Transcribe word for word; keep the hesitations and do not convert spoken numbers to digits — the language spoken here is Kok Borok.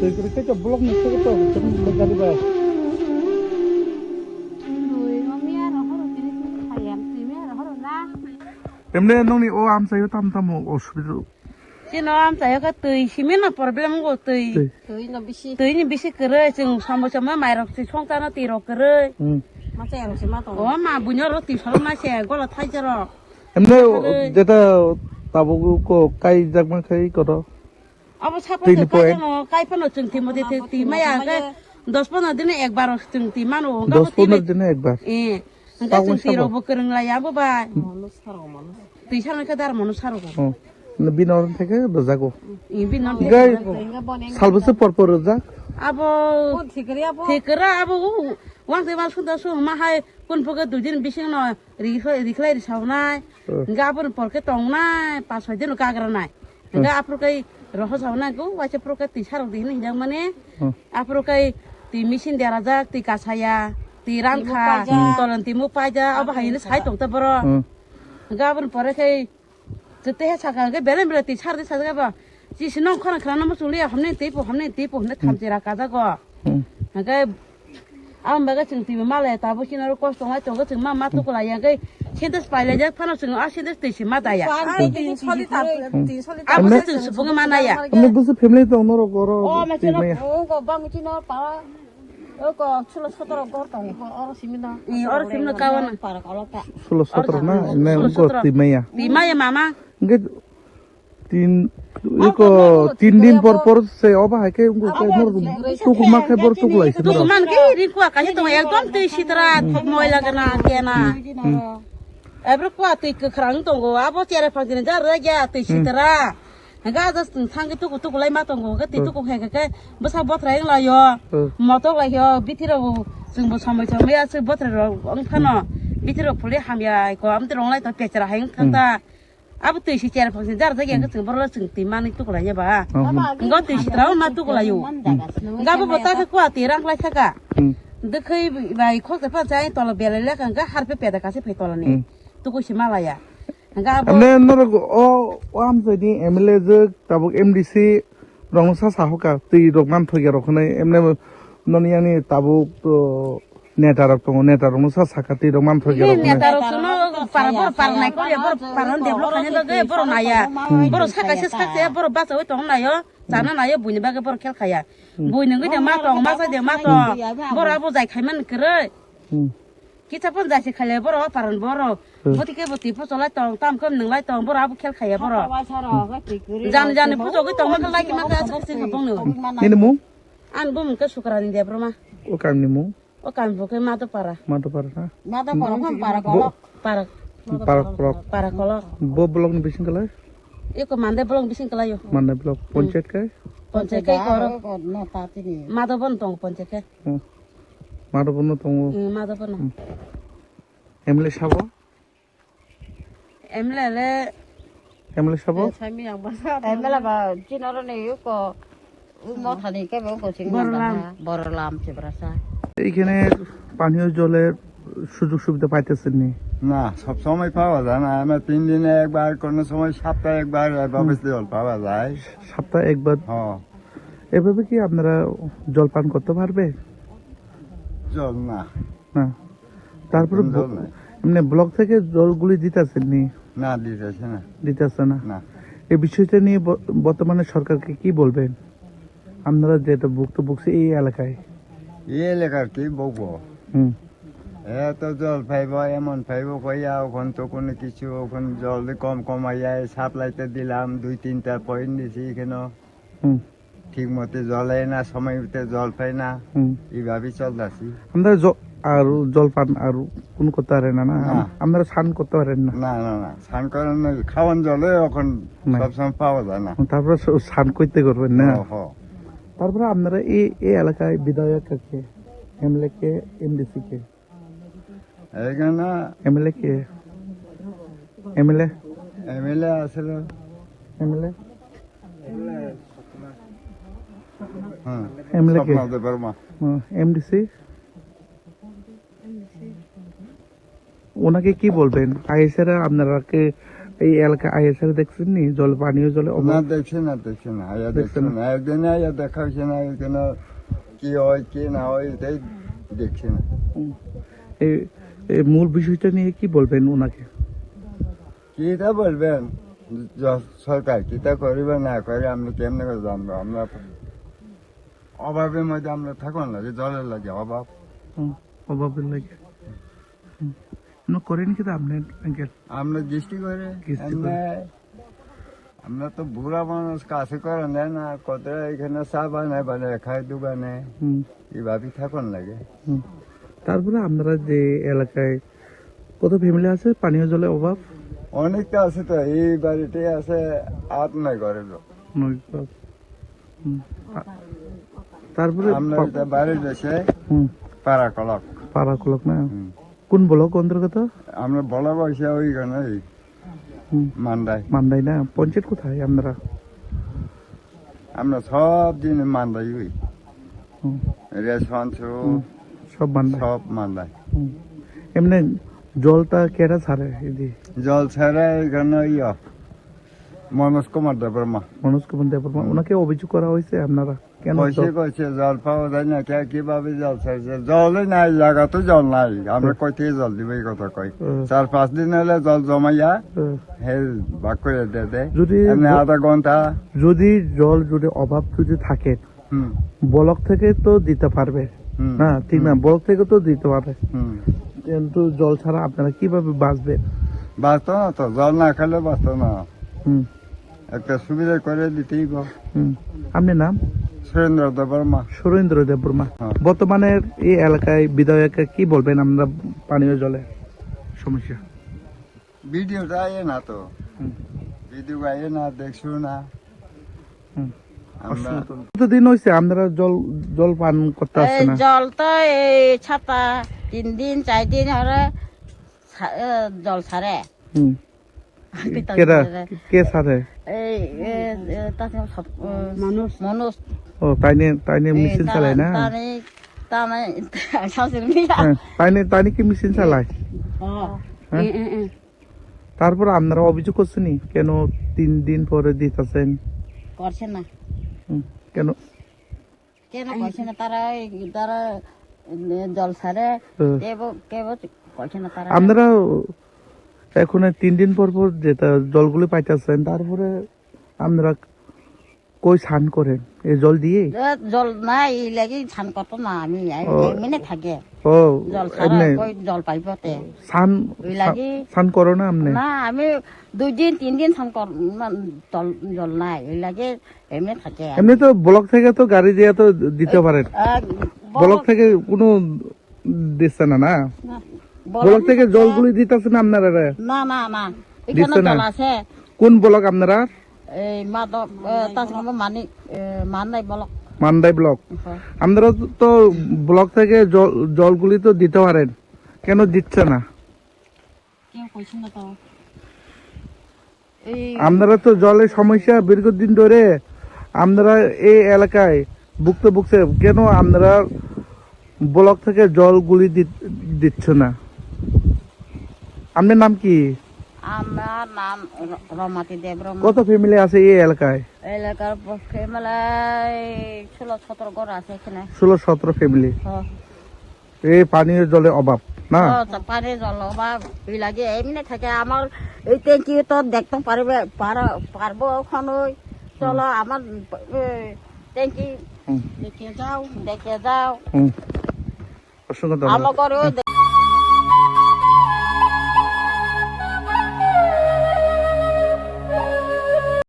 Twi kwrwi khe block ni khe to kwchwng gari bai. Twi o miya rok horo tini twi khayam twi miya rok horo na. Emne nongni o amchaio tam tamo osubida? Chini o amchaio khe twi simi no problem go twi. Twi. Twi no bisi. Twi ni bisi kwrwi chwng somo somo mairok si songchano twi rok kwrwi. Hmm. Masa yang sima tongo. O ma bunyo ro twi soro ma se golo thaijero. Emne o Kwrwi. Jeta tabuk ko kai jakma khai koto. Abo sabo Tini je point. Paijano kai phano chwng twi mode twi maya khe dos pondro dino ekbar chwng twi mano. Dos pondro dino ekbar. Eh. Hingke chwng twi rok bo kwrwng lai abo bai. Twi sano khe dar mano saro. Oh. Bino theke dojago. Eh, bino Gai theke. Salbose por por rojak. Abo. Thikra abo. Wang twi mal sunda sung ma hai kun phuke dui din bising no ri khlai ri saunai. Hmm. Hingke aboni por khe tongnai pas soi din kagra nai. Hingke aphuru kai roho saunai go waisa phuru kai twi sarok di hinwi hinjak mani. Hmm. Aphuru kai twi machine derajak, twi kasaya, twi rankha, paijak. Tolon twi muk paijak, abo hai hinwi sai tongta borok. Hmm. Hingke aboni pore kai chwtwi he saka hingke belai belai twi sardi sajak abo. Chisi nong khorang khorang no muchung liya hamni twi po, hamni twi po hinwi thamchi ra kajago. Hmm. Hingke Aboni bagwi chwng twibo malaya tabuk chini oro kosto wngnai tongo chwng ma ma tukulaiya hwnkhe sentence pailaijak phano chwng a sentence twi se ma daya. Abo se chwng subungwi manaya. Omo bwswk family tong norok oro twi maya. Oro simi no kawana. Sulo sotro na ine ungko twi maya. Twi maya mama. Hwnkhe Tin, iko tin din por por se oba hai khe ungko khe mor tuku ma khe bor tuku lai se. Tuku man khe ri kuwa kaisa tongo ekdom twi sitra thok moila gana kena. Ebro kuwa twi kwkhrang tongo abo chere phang jini jar rwgya twi sitra. Ga jas twi thang khe tuku tuku lai ma tongo khe twi tuku khe khe bwsa bothrai wng laio. Motok lai khe o bithi rok chwng bo somoi somoi aswk bothrai rok wng phano bithi rok phuli hamya ko amtwi rong lai to pechra hai wng thang ta. Abo twi si cher phang si jar jagya khe chwng borok chwng twi manwi tukulai ya ba. Ngo twi si trao ma tukulai o. Nga bo bota khe kuwa twi rang lai saka. Dwkhwi bai khok te pha chai tolo belai le kha nga har pe peda kasi phai tolo ni. Tukui si malaya. Nga bo Amne norok o, o amchai ni M L A jwk tabuk M D C rokno sa sahoka twi rok man thokya rok hwnwi emne noni yani tabuk to neta rok tongo neta rokno sa sakha twi rok man thokya rok hwnwi. Neta rok sono para bor para nai kor ya bor para develop khani bagwi bor naya bor sakaisa sakse bor bachawi tong nayo chana nayo buini bagwi bor khel khaya bui nungwi de ma tong ma sai de ma tong bor abo jai khai man kwrwi. Kisa pon jasi khaile borok paran borok. Boti ke boti pho cholai tong tam kam nung lai tong borok abo khel khaiya borok. Jani jani pho chogwi tong ma lai ki ma ta asuk sing bong no. Nini mung? An bumung ke Sukrani Debbarma. O kam ni mung? O kam bo ke Madopara. Madopara na? Madopara phan para kolok. Para. Para kolok. Para kolok. Bo block ni bising kalai? Iko Mande block bising kalai yo. Mande block. Panchayat kai? Panchayat kai koro. Madopon tong panchayat kai. Madopon no tongo. Madopon. M L A sabo? M L A le M L A sabo? M L A ba chinoro ni yuko mothani ke bo ko sing Borolam. Borolam chibrasa. এখানে পানীয় জলের সুযোগ সুবিধা পাইতেছেন নি? না, সব সময় পাওয়া যায় না। আমরা তিন দিনে একবার, কোনো সময় সপ্তাহে একবার এভাবে জল পাওয়া যায়। সপ্তাহে একবার? হ্যাঁ। এভাবে কি আপনারা জল পান করতে পারবে? জল না। না। তারপরে একদম জল নাই। এমনি ব্লক থেকে জলগুলি দিতেছেন নি? না, দিতেছে না। দিতেছে না? না। এই বিষয়টা নিয়ে ব-, বর্তমানে সরকারকে কি বলবেন? আপনারা যেটা ভুক্তভোগী এই এলাকায়। এই এলাকার কি বলবো? হুম। এত জল পাইবো, এমন পাইবো কইয়া, ওখান তো কোনো কিছু, ওখান জল কম কম আইয়া, সাপ্লাইতে দিলাম, দুই তিনটা পয়েন্ট দিছি এখানে। হুম। ঠিক মতো জল হয় না, সময় মতো জল পাই না, হুম। এইভাবেই চলতেছি। আমরা জ-, আর জল পান আর কোনো করতে পারে না, না? না। আপনারা স্নান করতে পারেন না? না, না, না, স্নান করার নয়, খাওয়ান জলে এখন নাই। সবসময় পাওয়া যায় না। তারপরে স-, স্নান করতে করবেন না? ও, হ। তারপরে আপনারা এই, এই এলাকায় বিধায়ক কে, এমএলএ কে, এমডিসি কে? এখানে এমএলএ কে? এমএলএ? এমএলএ আসলে এমএলএ? হ্যাঁ, এমএলএ কে? স্বপ্না দেববর্মা। হুম, এমডিসি? ওনাকে কি বলবেন? আইএসএরা আপনারাকে এই এলাকা আইয়া স্যার দেখছেন নি? জল, পানীয় জলে না, অভাব? দেখছি না, দেখছি না, আইয়া দেখছি দেখছি না। না। একদিন আইয়া দেখা হয়েছে না, এখানে কি হয়, কি না হয়, এটাই দেখছি না। হুম। এই, এই মূল বিষয়টা নিয়ে কি বলবেন ওনাকে? কিতা বলবেন? জ-, সরকার কিতা করিবে না করে আমরা কেমনে করে জানবো? আমরা তো অভাবের মধ্যে আমরা থাকুন লাগে, জলের লাগে অভাব। হুম, অভাবের লাগে। হুম। আপনি করেন কিতা আপনি, আঙ্কেল? আমরা গিস্তি করে, গিস্তি এমনি করে। আমরা তো বুড়া মানুষ, কাছে করে নেয় না, কত এখানে চা বানায়, বানায় খায় দোকানে, হুম। এইভাবেই থাকুন লাগে। হুম। তারপরে আপনারা যে এলাকায় কত ফ্যামিলি আছে পানীয় জলের অভাব? অনেকটা আছে তো, এই বাড়িতে আছে আট নয় ঘরের লোক। নয় ঘর। হুম। তা-, তারপরে আমরা পা-, এটা বাড়ির দেশে হুম। পাড়া কলক। পাড়া কলক না? হুম। কোন ব্লক অন্তর্গত? আমরা বলা বয়সে ওইখানে এই হুম। মান্দায়। মান্দায় না? পঞ্চায়েত কোথায় আপনারা? আমরা সব দিন মান্দায় ওই। হুম। রেশন সব হুম। সব মান্দায়? সব মান্দায়। হুম। এমনি জলটা কেরা ছাড়ে এদি? জল ছাড়ে এখানে ইয়া, মনোজ কুমার দেববর্মা। মনোজ কুমার দেববর্মা। হুম। ওনাকে অভিযোগ করা হয়েছে আপনারা? কেন কইছে, জল? কইছে, জল পাওয়া যায় না, কে কিভাবে জল ছাড়ছে? জলই নাই, জায়গা তো জল নাই। আমরা হুম। কই থেকে জল দিব, এই কথা কই। হুম। চার পাঁচ দিন হলে জল জমাইয়া, হুম। হে, বাক করে দে দে। যদি এমনি জ-, আধা ঘন্টা। যদি জল যদি অভাব যদি থাকে, হুম। ব্লক থেকে তো দিতে পারবে। হুম। না, ঠিক না, হুম। ব্লক থেকে তো দিতে পারবে। হুম। কিন্তু জল ছাড়া আপনারা কিভাবে বাঁচবেন? বাঁচতো না তো, জল না খেলে বাঁচতো না। হুম। একটা সুবিধা করে দিতেই গো। হুম। আপনার নাম? সুরেন্দ্র দেববর্মা। সুরেন্দ্র দেববর্মা। হ্যাঁ। বর্তমানে এই এলাকায় বিধায়ককে কি বলবেন আমরা পানীয় জলের সমস্যা? ভিডিওটা আয়ে না তো। হুম। ভিডিও আয়ে না, দেখছো না। হুম। আমরা কতদিন হইছে আপনারা জল, জল পান করতে এই আসছে না? জল তো এই ছাতা তিন দিন, চার দিন হরে ছা-, এ, জল ছাড়ে। হুম। আমি তো কেরা? জানি না। কে ছাড়ে? এই, এ, এ, তাতে সব, এ, মানুষ। মানুষ। ও, তাইনে, তাইনে এই মেশিন তারা, চালায় না? তারে, তারে, শাশুড়ি মিয়া। হ্যাঁ, তাইনে, তাইনে কি মেশিন চালায়? ও, হ্যাঁ? এ, এ, এ। তারপর আপনারা অভিযোগ করছেন নি? কেন তিন দিন পরে দিতেছেন? করছে না। হুম, কেন? কেন করছে না? তারা এই, তারা, এ, জল ছাড়ে, হুম। কেবল, কেবল করছে না তারা। আপনারা এখন এই তিন দিন পর পর যেটা জলগুলি পাইতেছেন, তারপরে আপনারা কই স্নান করেন এই জল দিয়ে? এ, জল নাই, এই লাগি স্নান করতো না আমি, আমি ও। এমনি থাকে। ও, জল ছাড়া এমনি। কই জল পাইব তে? স্নান, ওই লাগি। স্নান করো না আপনি? না, আমি দুই দিন, তিন দিন স্নান কর-, না, জল, জল নাই, ওই লাগি এমনি থাকে আমি। এমনি তো ব্লক থেকে তো গাড়ি দিয়ে তো দিতে এই, পারেন। আহ, ব্লক ব্লক থেকে কোনো দিচ্ছে না, না? না। ব্লক ব্লক থেকে না। জলগুলি দিতেছে না আপনারা? না, না, না। এখানে দিচ্ছে না? জল আছে। কোন ব্লক আপনারা? এই মাধব, এ, তার সঙ্গে মানি, এ, মান্দাই ব্লক। মান্দাই ব্লক। হ্যাঁ। আপনারা তো ব্লক থেকে জল, জলগুলি তো দিতে পারেন, কেন দিচ্ছে না? কেউ কইছে না তো। এই আপনারা তো জলের সমস্যা দীর্ঘদিন ধরে, আপনারা এই এলাকায় ভুগতে ভুগতে কেন আপনারা ব্লক থেকে জলগুলি দি-, দিচ্ছে না? আপনার নাম কি? আমার নাম র-, রমাতি দেববর্মা। কত ফ্যামিলি আছে এই এলাকায়? এলাকার প-, ফ্যামিলি ষোলো সতেরো ঘর আছে এখানে। ষোলো সতেরো ফ্যামিলি। হ্যাঁ। এই পানীয় জলের অভাব, না? হ্যাঁ, তো পানীয় জল অভাব, এই লাগে এমনি থাকে। আমার এই ট্যাঙ্কি তো দেখতে পারবে, পার-, পারবো এখন ওই। চলো, হুম। আমার, এ, ট্যাঙ্কি হুম। দেখে যাও, দেখে যাও। হুম। অসংখ্য ধন্যবাদ। আমার ঘরেও হুম।